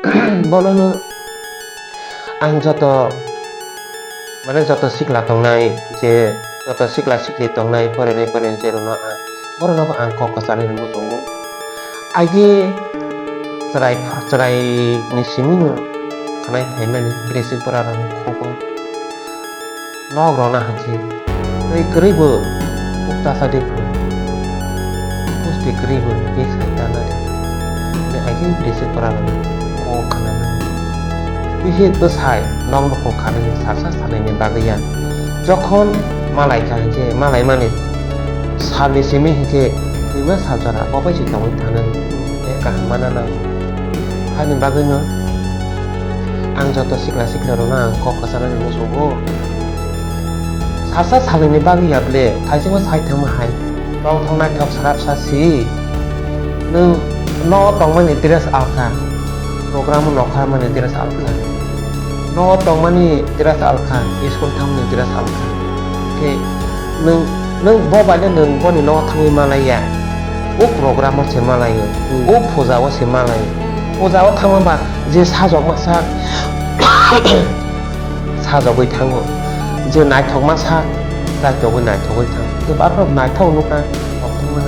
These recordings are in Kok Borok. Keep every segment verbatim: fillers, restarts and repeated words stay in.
Bono ang joto, mane joto sikla tongnai, je joto sikla sikli tongnai, porinai porinai je rwno ang, borokno ang kok kwcharnai rwngwi tongo. Agi chwrai, chwraini simi no khanai phaimani, bwrwi pora rok khugo. Nok rwna hwnkhe twi kwrwi bo ukta sa de phuru. Pusti kwrwi bo bik sai tana de. Tei agi bwrwi pora rok kok khanani. Bihik bwsai nok nukhung khanani salsa salnwini bagwi ya. Jokhon malai kha hwnkhe malai mani salni simi hwnkhe twima sal jora bo bai se tongwi thanani. Tei kaham mana nango. Haini bagwino ang joto sikla sikla rokno ang kok kwcharnani muchungo. Salsa salnwini bagwi ya ble, thaisingma sai thangma hai. Tongthok naithok srapsa si. Nwng no tongmani dress alkha, program nokha mani dress alkha. No tongmani dress alkha, school thangmani dress alkha. Khe nwng, nwng bo bai le nwng boni no thangwi malaiya. O program o se malaio, hmm, o puja o se malaio. Puja o thangma ba je sajokma sak sajogwi thango, je naithokma sak naithogwi naithogwi thango. Tei baphano naithok nukha, koktwma.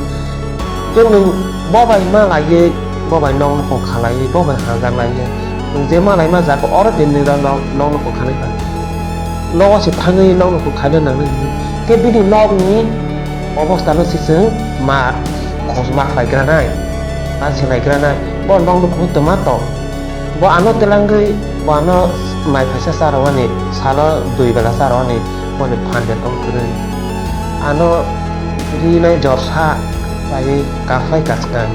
Tei nwng bo bai malaiwi, bo bai nok nukhung khalaiwi, bo bai hamjak laiwi, nwng je malaima jaga oro de nini nok, nok nukhung khanai kha. Nogo se thangwi nok nukhung khaina nangnai hwnwi. Tei bini nokni obostha no se chwng ma khojma khlai granai, ma se lai granai. Bo nok nukhung tongma tong. Bo ano telangwi, bo ano mai phaisa charwani, salo dui bela charwani, boni phan de tong kwrwi. Ano rinai jorsa khlaiwi kaphai kaskang,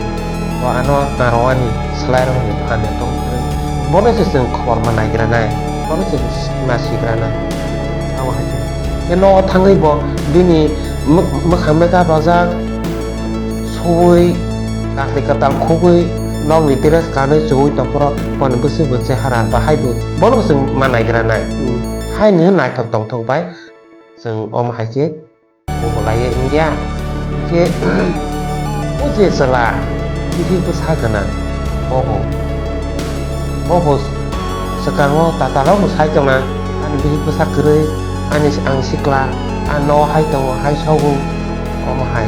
bo ano narwani, swlairokni phan de tong kwrwi. Bono se chwng khobor ma naigranai, bono se ma sigranai. Abo hai khe. Tei nogo thangwi bo bini mwk-, mwkhang makeup rwjak, suwi, kathli kwtal khugwi, nokni dress kanwi chuwi tongphuru boni bwswk bo chehara bahai bo, bono bo chwng ma naigranai. Hmm. Haini naithok tongthok bai chwng omo hai khe bo bolai wngya. Khe o je chwla bihik bwsa gwnang, bo bo, bo bo swkango tatalrokno sai tongna, ani bihik bwsa kwrwi, ani ang sikla, ang nogo hai tongo, hai sogo. Omo hai.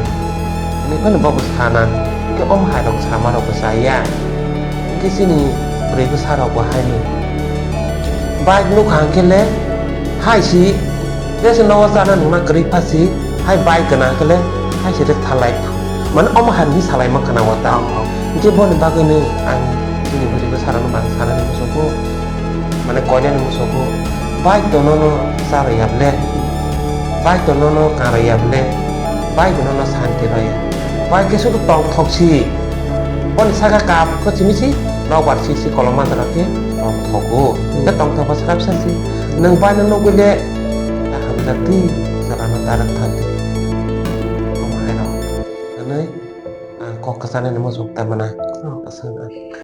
Hwnwi phano bobo sana. Hinkhe omo hai rok sama rok bo chaya. Hinkhe chini bwrwi bwsa rok bo haino. Bike nukha hinkhe le hai si. Jesa nogo chana nungna kwrwi pha si. Hai bike gwnang hinkhe le hai si rwkthalai. Mane omo hai hinwi salaima khna o ta. Hinkhe boni bagwino ang chini bwrwi bwsa rokno bang sanani muchungo. Mane koinani muchungo, bai to nono charwya ble, bai to nono karwya ble, bai to nono santi rwya, bai khe sudu tongthok si, boni saka kap khe simi si, nokbar si si koloma jora khe tongthogo, khe tongthok bwswk kaisa si, nwng bai no nugwi le, ta hamjak di, jora no ta rwk thang di, omo hai rok hwnwi ang kok kwchanani muchung ta mano.